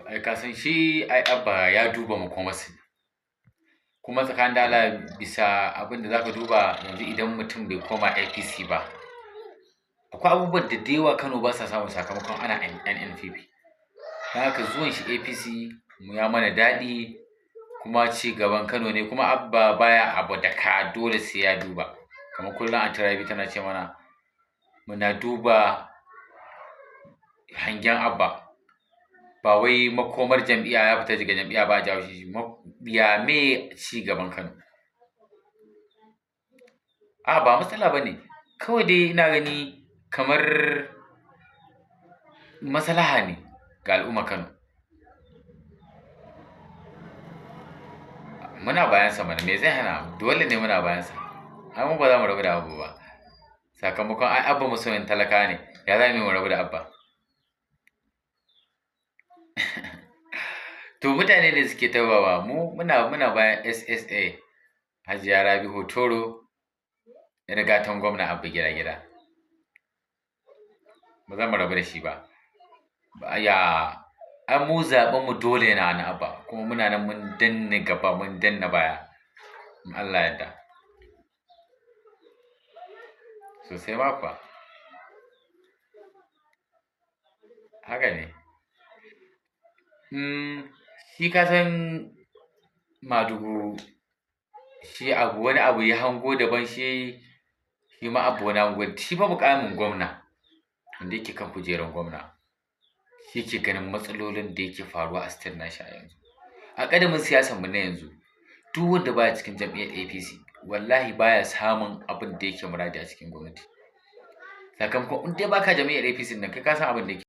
Ai ka san shi ai Abba ya duba makomarsa. Kuma tsakanin da Allah, bisa abin da zaka duba yanzu, idan mutum bai koma APC ba, akwai abubuwan da da yawa Kano ba sa samun sakamakon ana NNPP. Don haka zuwan shi APC mu ya mana daɗi, kuma ci gaban Kano ne. Kuma Abba baya abu da ka, dole sai ya duba. Kamar kullum Aunty Rabi tana ce mana muna duba hangen Abba, ba wai makomar jam'iyya, ya fita daga jam'iyya ba a jawo shi, ya me ci gaban Kano. A ba matsala ba ne, kawai dai ina gani kamar maslaha ne ga al'ummar Kano. Muna bayansa mana, me zai hana? Dole ne muna bayansa. Ai mu ba za mu rabu da Abba ba. Sakamakon ai Abba masoyin talaka ne, ya za mu yi mu rabu da Abba? To mutane ne suke ta bawa mu muna bayan SSA Hajiya Rabi Hotoro, yar gatan gwamna Abba gida gida. Ba za mu rabu da shi ba. Ya ai mu zaɓen mu dole na na Abba, kuma muna nan mun danne gaba mun danne baya. In Allah yarda. Sosai ma kuwa. Haka ne. Shi ka san Madugu, shi abu wani abu ya hango daban, shi shi ma abu wani hango. Shi fa muƙamin gwamna, wanda yake kan kujerar gwamna, shi ke ganin matsalolin da yake faruwa a state nashi a yanzu. A ƙadamin siyasar mu na yanzu, duk wanda baya cikin jam'iyyar APC wallahi baya samun abin da yake muradi a cikin gwamnati. Sakamakon in dai baka jam'iyyar APC nan, kai ka san abin da yake